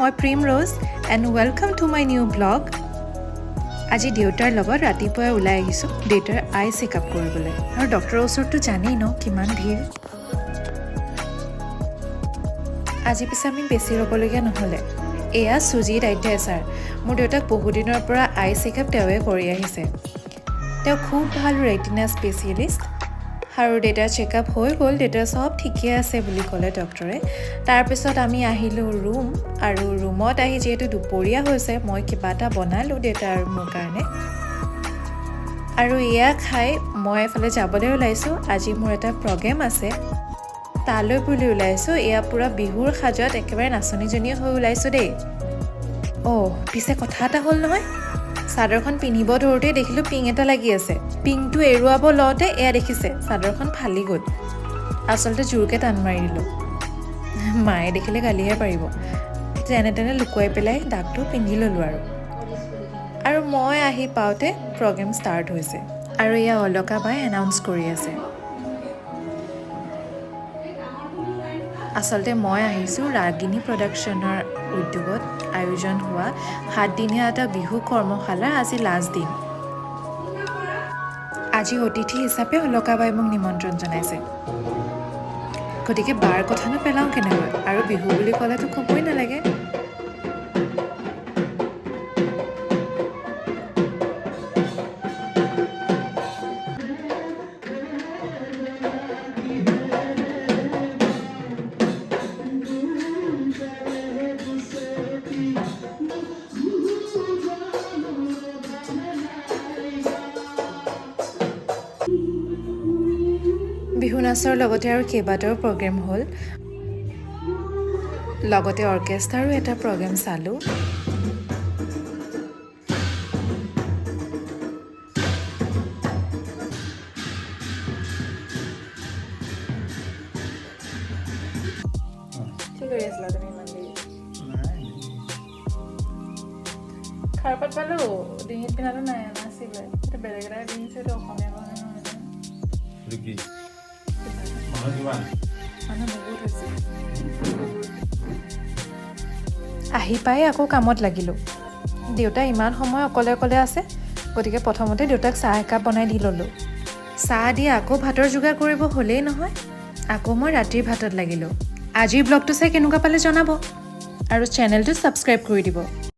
মই Prem Rose and welcome to my new blog. আজি দেউতাৰ লগত ৰাতিপুৱাই ওলাই আহিছোঁ দেউতাৰ আই চেকআপ কৰিবলৈ। আৰু ডক্টৰৰ ওচৰততো জানেই ন কিমান ভিৰ। আজি পিছে আমি বেছি ৰ'বলগীয়া নহ'লে। এয়া সুজিত আধ্যায় ছাৰ। মোৰ দেউতাক বহুদিনৰ পৰা আই চেকআপ তেওঁৱে কৰি আহিছে। তেওঁ খুব ভাল ৰেটিনা স্পেচিয়েলিষ্ট। আৰু দেউতাৰ চেকআপ হৈ গ'ল, দেউতাৰ চব ঠিকে আছে বুলি ক'লে ডক্টৰে। তাৰপিছত আমি আহিলোঁ ৰুম আৰু ৰুমত আহি যিহেতু দুপৰীয়া হৈছে, মই কিবা এটা বনালোঁ দেউতা আৰু মোৰ কাৰণে। আৰু এয়া খাই মই এফালে যাবলৈ ওলাইছোঁ। আজি মোৰ এটা প্ৰগ্ৰেম আছে, তালৈ বুলি ওলাইছোঁ। এয়া পূৰা বিহুৰ সাজত একেবাৰে নাচনীজনীয়ে হৈ ওলাইছোঁ দেই। অ', পিছে কথা এটা হ'ল নহয়। চাদৰখন পিন্ধিব ধৰোঁতেই দেখিলোঁ পিং এটা লাগি আছে। পিংটো এৰুৱাব লওঁতে এয়া দেখিছে, চাদৰখন ফালি গ'ল। আচলতে জোৰকৈ টান মাৰি দিলোঁ। মায়ে দেখিলে গালিহে পাৰিব। যেনে তেনে লুকুৱাই পেলাই দাগটো পিন্ধি ল'লোঁ। আৰু মই আহি পাওঁতে প্ৰগ্ৰেম ষ্টাৰ্ট হৈছে আৰু এয়া অলকা বাই এনাউন্স কৰি আছে। আচলতে মই আহিছোঁ ৰাগিনী প্ৰডাকশ্যনৰ উদ্যোগত আয়োজন হোৱা 7 দিনীয়া এটা বিহু কৰ্মশালাৰ আজি লাষ্ট দিন। আজি অতিথি হিচাপে অলকা বাই মোক নিমন্ত্ৰণ জনাইছে। গতিকে বাৰ কথানো পেলাওঁ কেনেকৈ? আৰু বিহু বুলি ক'লেতো ক'বই নালাগে। বিহু নাচৰ লগতে আৰু কেইবাটাও প্ৰগ্ৰেম হ'ল। লগতে অৰ্কেষ্ট্ৰাৰো এটা প্ৰগ্ৰেম চালোঁ। কি কৰি আছিলা তুমি ইমান দেৰি? খাৰপাত পালোঁ, ডিঙিত পিন্ধাটো নাই, নাছিলে। সেইটো বেলেগ এটা পিন্ধিছে, সেইটো অসমীয়া গহনা নহয় নহয়। এইটো কি? মানুহ কিমান? মানুহ বহুত হৈছে, বহুত। আহি পাই আকৌ কামত লাগিলোঁ। দেউতা ইমান সময় অকলে অকলে আছে, গতিকে প্ৰথমতে দেউতাক চাহ একাপ বনাই দি ল'লোঁ। চাহ দি আকৌ ভাতৰ যোগাৰ কৰিব হ'লেই নহয়। আকৌ মই ৰাতিৰ ভাতত লাগিলোঁ। আজিৰ ব্লগটো চাই কেনেকুৱা পালে জনাব আৰু চেনেলটো ছাবস্ক্ৰাইব কৰি দিব।